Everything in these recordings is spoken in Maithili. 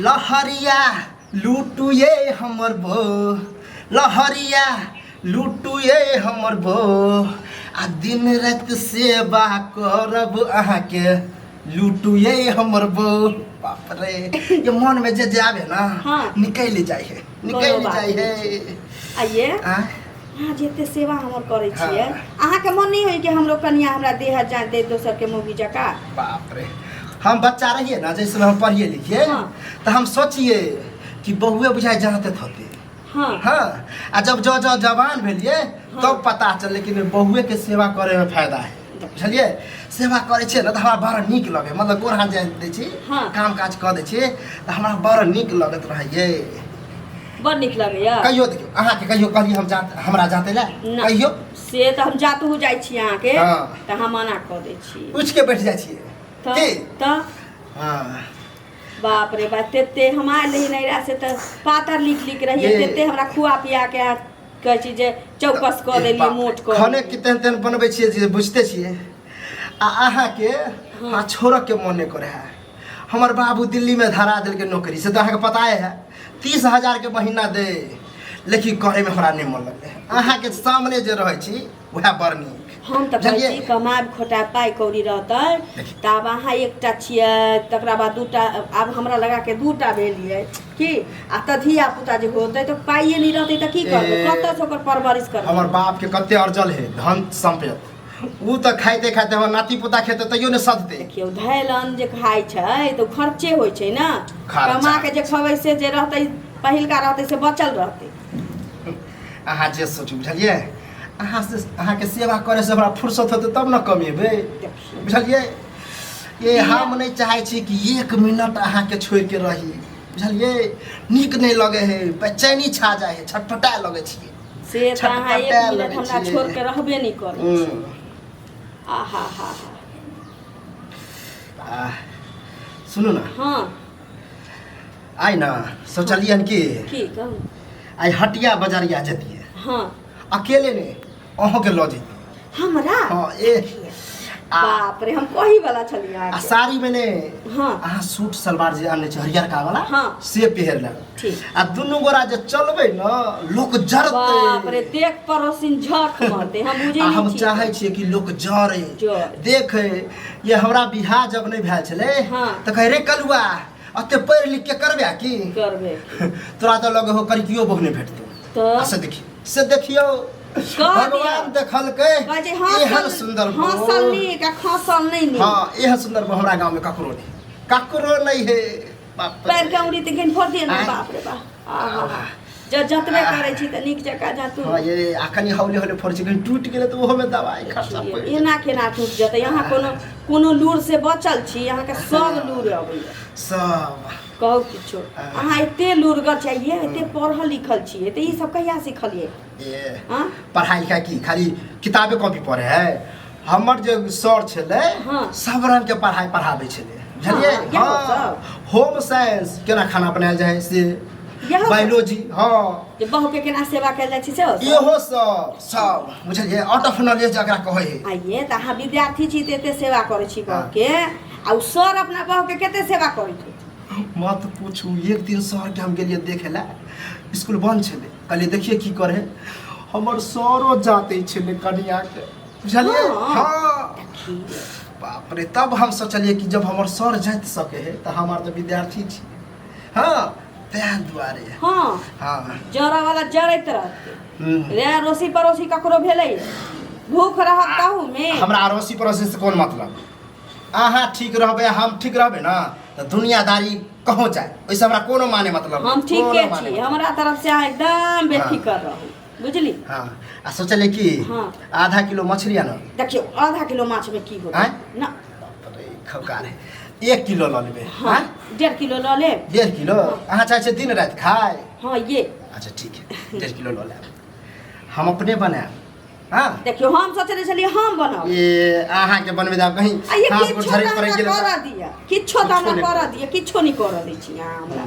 लहरिया लूटुए हमर बो, लहरिया लूटुए हमर बो, आ दिन राति सेवा करब अहाँके, लूटुए हमर बो। बाप रे, ये मन में जे जे आवे ना, निकलि जाइ है, निकलि बात जाइ है। आइए। आँय? अहाँ जते सेवा हमर करै छियै, अहाँके मन नहि होय कि हमरो कनिया हमरा देह जान दे दोसर के मौगी जकाँ? बाप रे, हम बच्चा रहिए ना, जैसे हम पढ़िए लिखिए, तो हम सोचिए कि बहुए बुझाए जाते थोते। हाँ, आ जब जो जो जवान भेलिए, तब पता चलले कि नहीं, बहुए के सेवा करे में फायदा है, बुझलिए? सेवा करे छियै ने तऽ हमरा बड़ नीक लगे, मतलब गोर हाथ जाय दै छी, काम काज कऽ दै छी तऽ हमरा बड़ नीक लगैत रहैए। बड़ नीक लगैया। कहियो देखियौ, अहाँके कहियो कहलियै हम जात हमरा जाते लए? ना। कहियो? से तऽ हम जातहु जाइ छी अहाँके, तऽ हम मना कऽ दै छी। उठि के बैठ जाइ छियै। तऽ की? तऽ बाप रे बाप, तेते हम आयल रही नैरा से तऽ पातर लिख लिख रहियै, तेते हमरा खुआ पिया के अहाँ कहै छी जे चौकस कऽ देलियै, बाप रे, मोट कऽ खाने देलियै। कि तेहन तेहन बनबै छियै जे बुझिते छियै। आ अहाँके आ छोड़ऽ के मन नहि करै है। हमर बाबू दिल्लीमे धरा देलकै नौकरी, से तऽ अहाँके पताए है, 30,000 के महीना दे, लेकिन करैमे हमरा नहि मन लगलै। अहाँके सामने जे रहै छी वएह बड़ नीक। हम तऽ कहै बुझलियै? छी कमायब खोटायब पाइ कौड़ी रहतै देखियौ। तऽ आब अहाँ एकटा छियै, तकरा बाद दूटा, आब हमरा लगाके दूटा भेलियै की, आ तऽ धिया पुता जे होतै तऽ पाइए नहि रहतै तऽ की करबै? कतऽसँ ओकर परवरिश करबै? हमर बापके कते अर्जल है धन सम्पत्ति, उ तऽ खाइते खाइते हमर नाती पोता खेतै तैयो नहि सधतै। देखियौ, धैल अन्न जे खाइ छै तऽ ओ खर्चे होइ छै ने। खर्चा। कमा के जे खबै से जे रहतै, पहिलका रहतै से बचल रहतै। अहाँ जे सोचू, बुझलियै? अहाँ से अहाँके सेवा करे से हमरा फुर्सत होतै तब ने कमेबै, बुझलियै? ये हम नहि चाहै छी कि एक मिनट अहाँके छोड़िके रही, बुझलियै? नीक नहि लगै है, बेचैनी छा जाइ है, छटपटाए लगै छियै। से तऽ अहाँ एक छटपटाए मिनट लगै हमरा छियै। छोड़ के रहबे नहि करै छी। आहा हा हा। आ, सुनू ने। हँ। आइ ने सोचलियै हन कि की कहू? आइ हटिया बजरिया जतियै। अकेले ने, अहूँके लऽ जैतियै। हमरा? हँ, ए आ बाप रे, हम कही वाला छलियै आ अहाँके। साड़ी में ने, अहाँ सूट सलवार जे आनने छी हरियरका वाला, से पहिर लेब। ठीक। आ दुनू गोरा जे चलबै ने, लोक जरतै। बाप रे, देख पड़ोसिन झक मरतै, हम बुझै आ नहि हम छी। चाहै छियै कि लोक जरे, जरे। देखै। ये हमरा बियाह जब नहि भेल छलै, तऽ कहै रे कलुआ, एते पढ़ि लिख के करबे की? करबे। तोरा तऽ लगे हो करिकियो बहु नहि भेटतौ। तऽ आ से देखियौ, से देखियौ, कह भगवान दिअ। देखलकै, कहै छै हँसल, एहन सुन्दर बहु। हँसल नीक आ खसल नहि नीक। हँ, एहन सुन्दर बहु हमरा गाँवमे ककरो नहि, ककरो नहि है। बाप रे। पैर के उंगली तऽ घिन फोड़ दिए ने। आँय। बाप रे बाप, आहा, जब जतबे करै छी तऽ नीक जकाँ जतू। हँ, ये आ कनि हौले हौले फोड़ छै, कनि टूटि गेलै तऽ ओहोमे दवाइ खर्चा पड़ि जेतै। एना केना टूटि जेतै? अहाँ कोनो कोनो लूर से बचल छी? अहाँके सब लूर अबैया। सब। कहू किछो, अहाँ एते लूरगर छियै, एते पढ़ल लिखल छियै, तऽ ई सब कहिया सिखलियै? ए हाँ? पढ़ाई लिखाई की, खाली किताबे कॉपी पढ़े है? हमर जे सर छलै, सब रंग के पढ़ाई पढ़ाबै छलै, बुझलियै? इहो सब? होम साइंस, केना खाना बनायल जाइ है से, इहो सब? बायोलॉजी, हँ। जे बहू के केना सेवा कयल जाइ छै सेहो सब? इहो सब, सब, बुझलियै? आउट ऑफ नॉलेज जकरा कहै है। आइए तऽ अहाँ विद्यार्थी छी तऽ एते सेवा करै छी बहू के, आ ओ सर अपना बहू के कते सेवा करैत होत? मत पूछू, एक दिन सर के हम गेलियै देखे लए, स्कूल बंद छलै, कहलियै देखिए की करे। हमर सरो जाते छलै कनियाके, बुझलियै? हँ, बाप रे, तब हम सोचलियै कि जब हमर सर जाति सके है तऽ हम आर तऽ विद्यार्थी छी। हँ, तें दुआरे। हँ। जरा वाला जरैत रहतै। रे अड़ोसी पड़ोसी ककरो भेलै भूख रहत ताहू में। हमरा अड़ोसी पड़ोसी से कोन मतलब? अहाँ ठीक रहबै, हम ठीक रहबै ने तऽ दुनियादारी कहूँ जाय, ओहिसँ हमरा कोनो माने मतलब हम नहि, ठीके कोनो माने छी। मतलब। हमरा तरफ से अहाँ एकदम बेफिकर रहू, बुझली? हँ, आ सोचलियै कि आधा किलो मछली आनब। देखियौ, आधा किलो माछ में की होतै? आँय? ना। बाप रे, खौकार है। 1 किलो लऽ लेबै। हाँ। आँय? 1.5 किलो लऽ लेब। 1.5 किलो? अहाँ चाहै छियै दिन राति खाय? हाँ, ये। अच्छा ठीक है, 1.5 किलो लऽ लेब, हम अपने बनायब। हाँ। देखियौ, हम सोचने छलियै हम बनाउ। ये अहाँके बनबै देब कहीं आ ये हाथ गोड़ किछो झड़ि तऽ पड़ि हमरा गेल करऽ दिअ, किछो तऽ किछो हमरा नहि करऽ दिअ। किछो नहि करऽ दै छी अहाँ हमरा,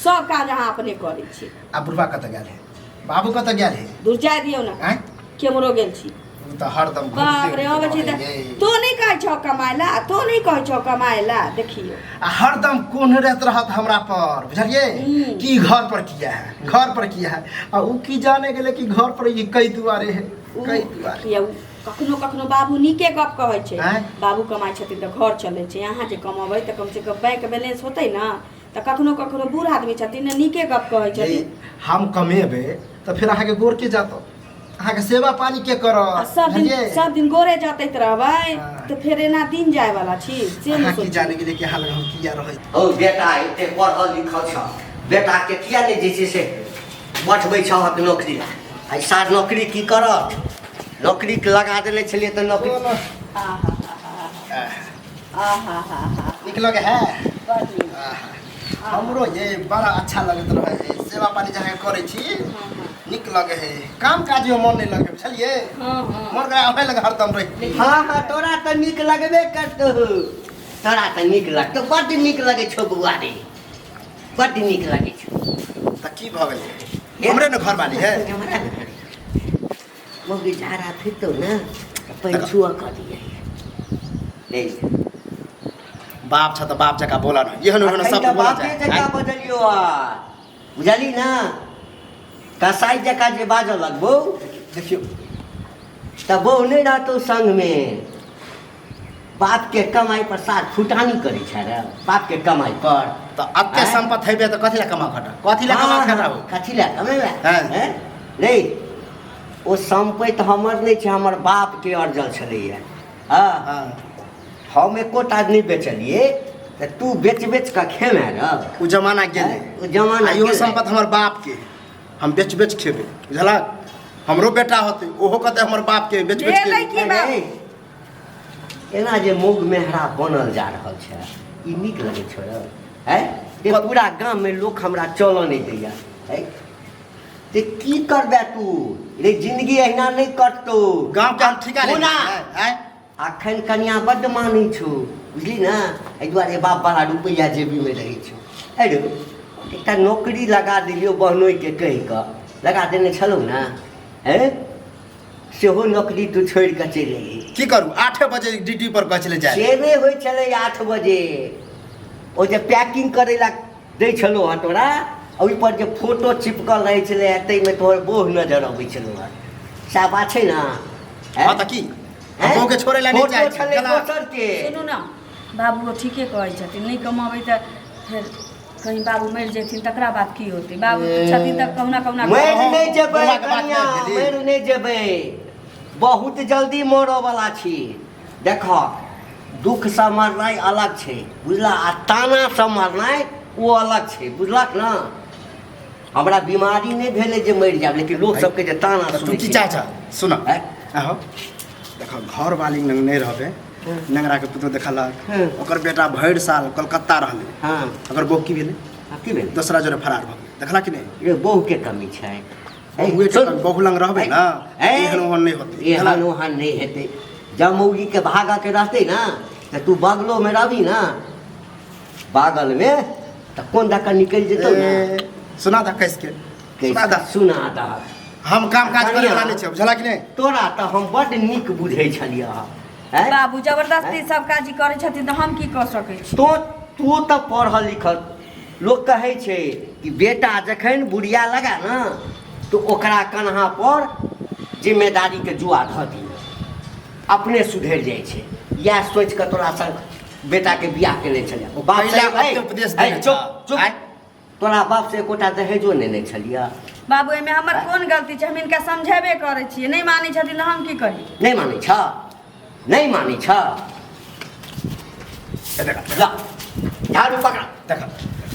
सब काज अहाँ अपने करै छी। आ बुढ़बा कतऽ गेल है? बाबू कतऽ गेल है? दूर जाय दियौ ने। आँय? केम्हरो गेल छी। ओ तऽ हरदम बाप रे अबै छै तऽ तो नहि कहै छौ कमाय ला तो नहि कहै छौ कमाय ला देखियौ आ हरदम कोन रहत रहत हमरा पर बुझलियै कि घर पर किया है घर पर किया है आ उ की जाने गेलै कि घर पर ई कई दुआरे है कई दुआरे किया उ कखनो कखनो बाबू नीके गप कहै छै आँय? बाबू कमाइ छथिन तऽ घर चलै छै अहाँ जे कमेबै तऽ कमसँ कम बैंक बैलेंस होतै ने तऽ कखनो कखनो बूढ़ आदमी छथिन ने नीके गप कहै जे छथिन हम कमेबै तऽ फेर अहाँके गोर के जातो अहाँके सेवा पानी के आ करत सब दिन बुझलियै सब दिन गोरे जतैत रहबै हाँ। तऽ फेर एना दिन जाय वाला छी से नहि अहाँ की सोचू जाने गेलियै कि अहाँ लग हम किया रहै हौ बेटा एते पढ़ल लिखल छ बेटाके किया नहि जे छै से पठबै छहक नौकरी लए आइ सार नौकरी की करत नौकरी लगा देने छलियै तऽ नौकरी आहा आहा आहा नीक लगे है बड़ नीक आहा। हमरो ये बड़ा अच्छा लगैत रहे है सेवा पानी जहाँ करै छी नीक लगे है काम काज में मन नहीं लगे बुझलियै हाँ हाँ मन करे अबै लगे हरदम रही हँ हँ तोरा तऽ नीक लगबे करतौ तोरा तऽ नीक लगतौ बड्ड नीक लगै छौ बौआ रे बड्ड नीक लगै छौ तऽ की भऽ गेलै हमरे ने घर वाली है हमरा ने घर मौगी झाड़ा फिरतौ ने तऽ पानि छुअ कऽ दियै ले बाप छ तऽ बाप जकाँ बोला न एहन ओहन अखन सब तऽ बोला बापे जाय जकाँ बजलियौ आ बुझली ने कसाई जकाँ जे बाजऽ लगबौ देखियौ तऽ बहु नहि रहतौ संगमे बापके कमाइ पर साथ फुटानी करै छै रे बापके कमाइ पर तऽ अते आँय? सम्पत्ति हेबे तऽ कथी लए कमा खटा कथी लए कमा खटा हो कथी लए कमेबै हँ। हैं? रे ओ सम्पति हमर नहि छै हमर बापके अर्जल छलैए हँ हँ हम एकोटा नहि बेचलियै तऽ तू बेच बेच कऽ खेमे र ओ जमाना गेलै ओ जमाना आ इहो गेलै। सम्पत्ति हमर बापके हम बेच बेच खेबै बुझलक हमरो बेटा होतै ओहो कहतै हमर बापके बेच बेच भेलै खेबै की बाप अरे, एना जे मौग मेहरा बनल जा रहल छै ई नीक लगै छौ रौ हैं ये पूरा गाममे लोक हमरा चलऽ नहि दैया हैं ते की करबे तू रे जिंदगी अहिना नहि कटतौ गाँवके हम ठीका लेने कोना? छियै, आँय? अखन कनिया बड्ड मानै छौ बुझली ने एहि दुआरे बापवला रुपैआ जेबीमे रहै छौ अरे एकटा नौकरी लगा देलियौ बहनोइके कहि कऽ लगा देने छलहुँ ने हैं सेहो नौकरी तू छोड़ि कऽ चलि अयली की करू 8 बजे ड्यूटी पर कहै छलै जाय से नहि होइ छलै 8 बजे ओ जे पैकिंग करै लए दै छलहुँ हँ तोरा ओहिपर जे फोटो चिपकल रहै छलै ताहिमे तोहर बोह नजर अबै छलौ हँ सएह बात छै ने हँ तऽ की हैं? बहू के छोड़ै लए नहि फोटो चाहै छी छलै केना? दोसर के सुनू ने बाबू ठीके कहै छथिन नहि कमाबै तऽ फेर कहीं बाबू मरि जेथिन तकरा बाद की होतै बाबू छथिन तऽ कहुना कहुना मरि नहि जेबै बुढ़वा के बात कनिया नहि भेली। मरि नहि जेबै बहुत जल्दी मरऽ वाला छी देख दुखसँ मरनाइ अलग छै बुझला आ तानासँ मरनाइ ओ अलग छै बुझलक ने हमरा बीमारी नहि भेलै जे मरि जायब लेकिन लोक सबके जे ताना तऽ तू सुनै की छै चाहै छ सुन आँय? आहो देखो घर वाली लग नहि रहबे नेंगरा के पुतोह देखलक ओकर बेटा भरि साल कलकत्ता रहलै हँ ओकर बहू की भेलै आ की भेलै दोसरा जोरे फरार भऽ गेलै देखला कि नहि रे बहू के कमी छै बहुए के सुन। कमी, बहू लग रहबै ने एहन ओहन नहि होतै एहन ओहन नहि हेतै जब मौगीके भागऽके रहतै ने तऽ तू बगलोमे रहबी ने बगलमे तऽ कोन दऽ कऽ निकलि जेतौ ने ए, सुना दा कस के सुना दा सुना दहक हम काम काज करे वाला नहि छै बुझला कि नहि तोरा तऽ हम बड्ड नीक बुझै छलियह हैं? बाबू जबरदस्ती सब काज करै छथिन तऽ हम की कऽ सकै छी तो तू तऽ पढ़ल लिखल लोक कहै छै कि बेटा जखन बुढ़िया लगा ने तऽ ओकरा कन्हा पर जिम्मेदारीके जुआ धऽ दियौ अपने सुधरि जाइ छै इएह सोचि कऽ तोरा संग बेटाके बियाह केने छलियै ओ बाप पहिला से- अपने उपदेश देने चुप छह। चुप आँय? तोरा बाप से एकोटा दहेजो नेने छलियै बाबू एहिमे हमर कोन गलती छै हम हिनका समझेबे करै छियै नहि मानै छथिन तऽ हम की करी नहि मानै छ नहि मानै छ ए देखा ला झाड़ू पकड़ा देखा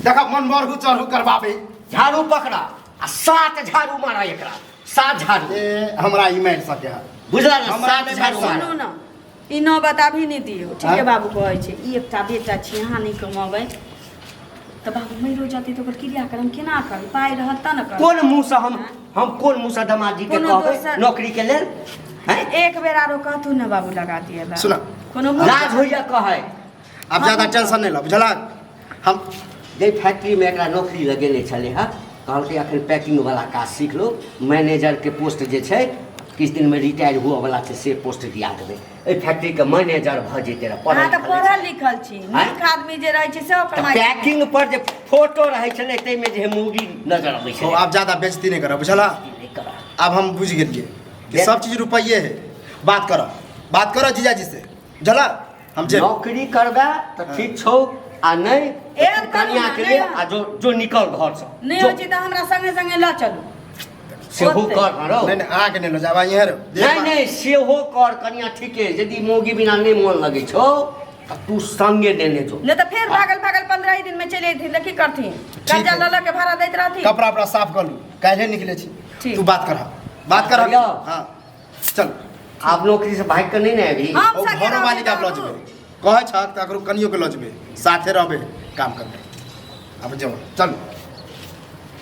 देखा मन मरहू चढ़ू करबाबे झाड़ू पकड़ा आ सात झाड़ू मारा एकरा सात झाड़ू ए हमरा ई मारि सके है बुझला ने हमरा सात नहि झाड़ू मारि मारा सुनू ने ई नौबत अभी नहि दियौ ठीके आँय? बाबू कहै छै ई एकटा बेटा छी अहाँ नहि कमेबै तऽ बाबू मरियो जेतै तऽ ओकर क्रियाक्रम केना करबै पाइ रहत तऽ ने करबै कोन मुँहसँ हम हम कोन मुँहसँ दमादजी के कोनो कहबै दोसर- नौकरी के लेल हैं एक बेर आरो कहथुन ने बाबू लगा दिए ला सुना। कोनो मुँह लाज होइया कहै आब ज्यादा टेंशन नहि लो बुझलक हम जाहि फैक्ट्रीमे एकरा नौकरी लगेने छलै हँ कहलकै अखन पैकिंगवला काज सीख लो मैनेजरके पोस्ट जे छै किछु दिनमे रिटायर हुअवला छै से पोस्ट दिया देबै एहि फैक्ट्रीके मैनेजर भऽ जेतै रहए अहाँ पढ़ल तऽ लिखल पढ़ल लिखल छी आँय? नीक आदमी जे रहै छै से तऽ कमाइ छै। पैकिंग पर जे फोटो रहै छलै ताहिमे जे मूवी नजर अबै हो छलै आब ज्यादा बेइज्जती नहि करब बुझला नहि करऽ। आब हम बुझि गेलियै कि सब चीज रुपैये है। बात करऽ, बात करऽ जीजाजी से, बुझला? हम जे नौकरी करबे तऽ ठीक छौ आ नहि एहन करू कनिया ने, के लिए नहि। आ जो जो निकल घर से नहि जो, होइ छै तऽ हमरा संगे संगे लऽ चलू। सेहो ओतै। कर न रौ। नहीं नहीं, अहाँके नहि लऽ जायब, अहाँ इहे रहू। नहीं नहीं सेहो कर कनिया ठीके, यदि मौगी बिना नहि मोन लगै छौ तऽ तू संगे नेने जो। नहि तऽ फेर भागल भागल 15 ही दिन में चलि अयथिन तऽ की करथिन? कर्जा है। लऽ लऽ के भाड़ा दैत रहथिन। कपड़ा उपड़ा साफ कर लू, काल्हे निकले छी। ठीक। तू बात कर, बात कर। करियौ। हाँ चल। आब नौकरी से भागि कऽ नहि ने अबही? हम ओ संगे घरो वाली के आब लऽ रहबै। जेबै, कहै छह तऽ ककरो कनियो के लऽ जेबै, साथे रहबै, काम करबै। आब जाउ, चल।